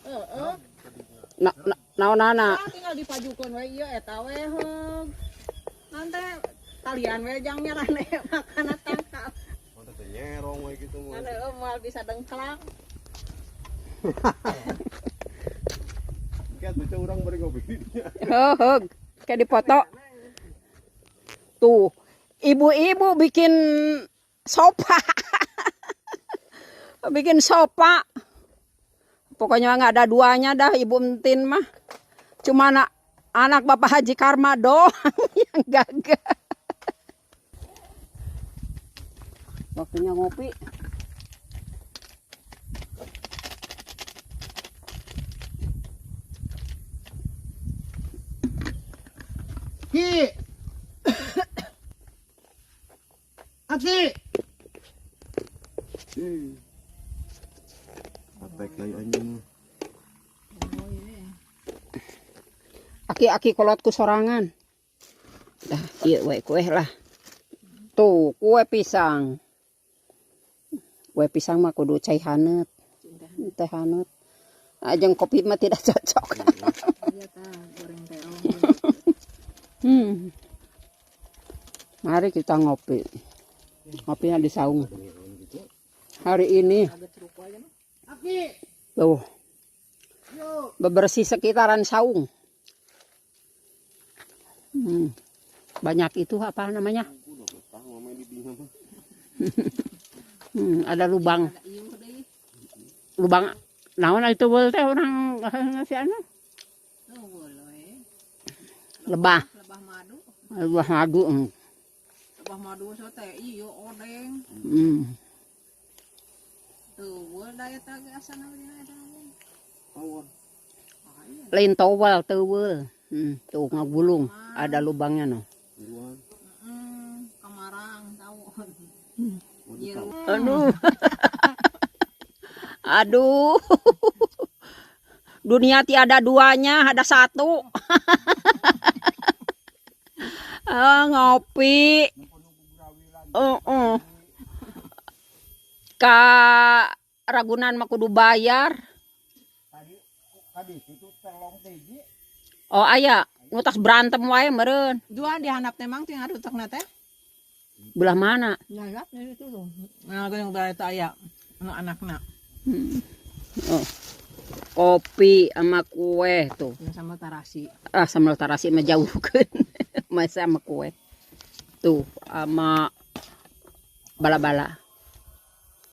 Heeh. Naonana? Tinggal dipajukeun we ieu eta we heug. Nanti talian we jang nyarane makana tangkap. Mata teh nyerong we gitu mah. Kan heueuh moal bisa dengklak. Kayak tuh urang bari ngopi di dinya. Heug, kayak dipoto. Tuh, ibu-ibu bikin sopa. Bikin sopa. Pokoknya nggak ada duanya dah Ibu Entin mah. Cuma anak Bapak Haji Karma doang yang gagah. Waktunya ngopi. Ki. Aki. Atek deui anjing. Aki-aki kolotku sorangan. Dah, ieu we kue lah. Tuh, kue pisang. Kue pisang mah kudu cai haneut. Teh haneut. Ajeng kopi mah tidak cocok. Iya tah, goreng terong. Mari kita ngopi. Ngopinya di saung. Hari ini Aki. tuh bebersih sekitaran saung. Banyak itu apa namanya? Ada lubang. Lubang naon itu beul teh orang si anu? Lebah. Lebah madu. Lebah madu. Lebah madu so teh ieu odeng. Tuh, beul da eta ge asana dina eta. Lain towel, teuweul. Tuh ngagulung, ada lubangnya noh. Kamarang tahu. Aduh. Aduh. Dunia tiada duanya, ada satu. Ngopi. Ka Ragunan mah kudu bayar. Tadi itu telong tiji. Oh aya, ngutas berantem wae meureun. Dua dihandap teh mang teh ngarutekna teh. Belah mana? Nyayap itu tuh. Nah, geuning belah eta aya anu anakna. Oh. Kopi sama kue tuh. Ya, sambal tarasi. Ah, sambal tarasi mah jauhkeun. Masa sama kue. Tuh sama bala-bala.